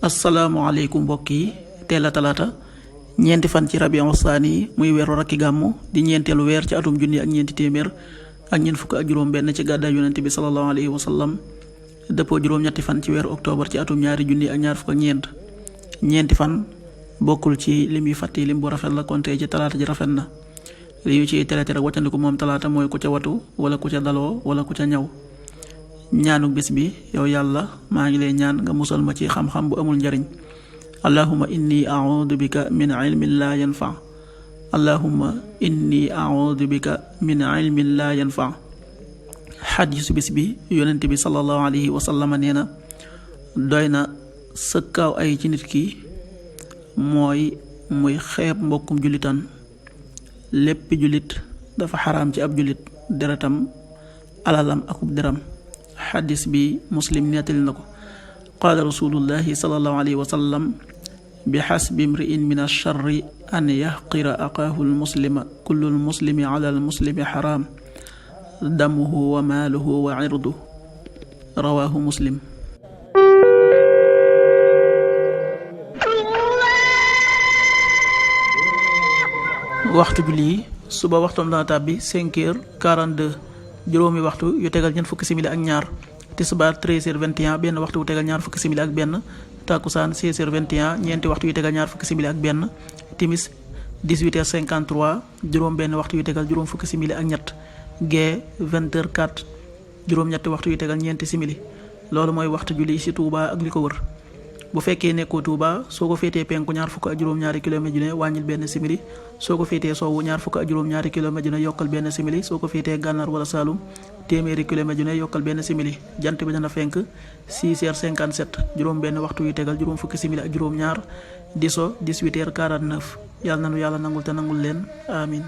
asalaamaaleykum mbokk yi teel a talaata ñeenti fan ci rabiu saani muy weeru rakki gàmmu di ñeenteelu weer ci atum junni ak ñeenti téeméer ak ñeent fukk ak juróom benn ci gàddaay yonente bi sallallahu alayhi wa sallam dëppoo juróom-ñetti fan ci weeru octobre ci atum ñaari junni ak ñaar fukk ak ñeenti fan bokkul ci lim yu fàtti lim bu rafet la kon tey ci talaata ji rafet na li ñu ciy tere rek wàccandiku moom talaata mooy ku ca watu wala ku ca daloo wala ku ca ñaw ñaanu bis bi yow yàlla maa ngi lay ñaan nga musal ma ci xam-xam bu amul njariñ allahumma inni a'udhu bika min ilmin la yanfa allahumma inni a'udhu bika min ilmin la yanfa xadiisu bis bi yonent bi sallallahu alayhi wa sallam nee na doy na sëkkaaw ay ci nit ki mooy muy xeeb mbokkum jullitan lépp jullit dafa xaraam ci ab jullit deretam alalam akub deram xadis bi muslim nettali na ko qaala rasulullahi sallallahu alayhi wa sallam bi xasbi imri'in min alcharri an yaxqira aqaahu almuslima kullu almuslimi ala almuslimi xaraam damuhu wa maaluhu wa irduhu rawaahu muslim. waxtu julli yi suba waxtoom dana tàbbi 5h42 juróomi waxtu yu tegal ñeent fukki simili ak ñaar tisbaar 13h21 benn waxtu yu tegal ñaar fukki simili ak benn takkusaan 16h21 ñeenti waxtu yu tegal ñaar fukki simili ak benn timis 18h53 juróom benn waxtu yu tegal juróom fukki simili ak ñett gee 20h04 juróom ñetti waxtu yu tegal ñeenti simili loolu mooy waxtu julli ci Touba ak li ko wër. bu fekkee nekkoo Touba soo ko féetee penku ñaar fukk ak juróom-ñaari kilomètre ju ne wàññil benn simili soo ko féetee sowwu ñaar fukk ak juróom-ñaari kilomètre ju ne yokkal benn simili soo ko féetee gànnaar wala Saalum téeméeri kilomètre ju ne yokkal benn simili jant bi dana fenk 6h57 juróom benn waxtu yu tegal juróom fukki simili ak juróom-ñaar di so 18h49 yàlla nanu yàlla nangul te nangul leen amin